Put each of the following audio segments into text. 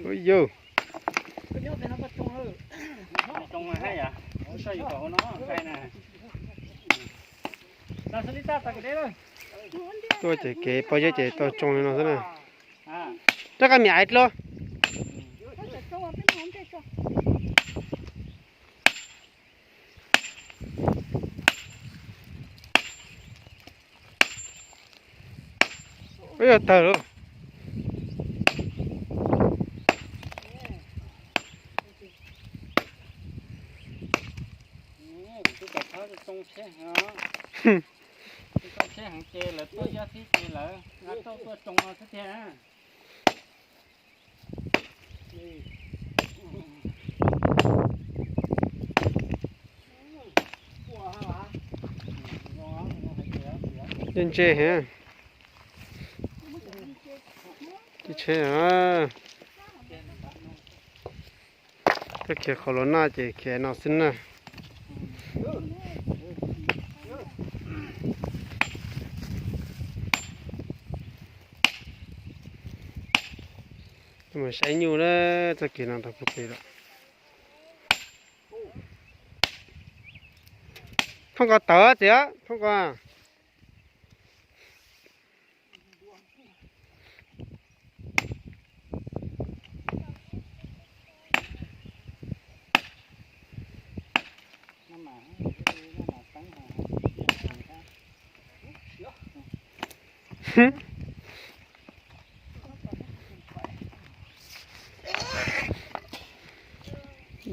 Ui yau. Tuaj ces kev pog zeb ces tau tsoo li no xwb na. Rov qab miam ais dlua. Ub, yog tawg lauj. Tsheb heev ces lawv tuaj yog thiab ces lawv tuaj tsoo no thiab tiag. Ntse heev. Tsheb, tuaj khiav qhov los noj ces khiav no xwb na. Mus saib nyuj na, txoj kev no rau puag pem lawm. Thoob ko tawv txiv, thoob ko.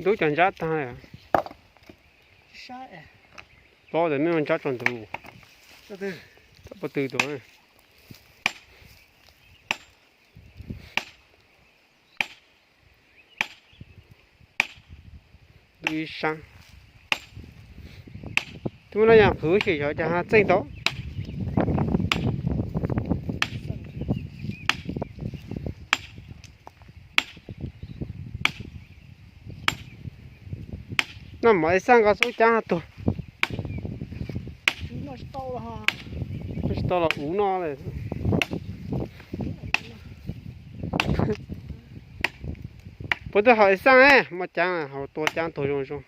Ntub cov ntsab tag. Plaub tias mej ua ntsab tsaus ntuj. Pob tw tuaj. Ntub ib sab. Twb muaj no yog qhwv xwb xyov cas ho txeej tau. Noj mov ib xaj nqa xub caab tuag. Tsis tau los ub no li. Puas twb haus ib xaj, muaj caab haus tua caab tuag zoo zoo.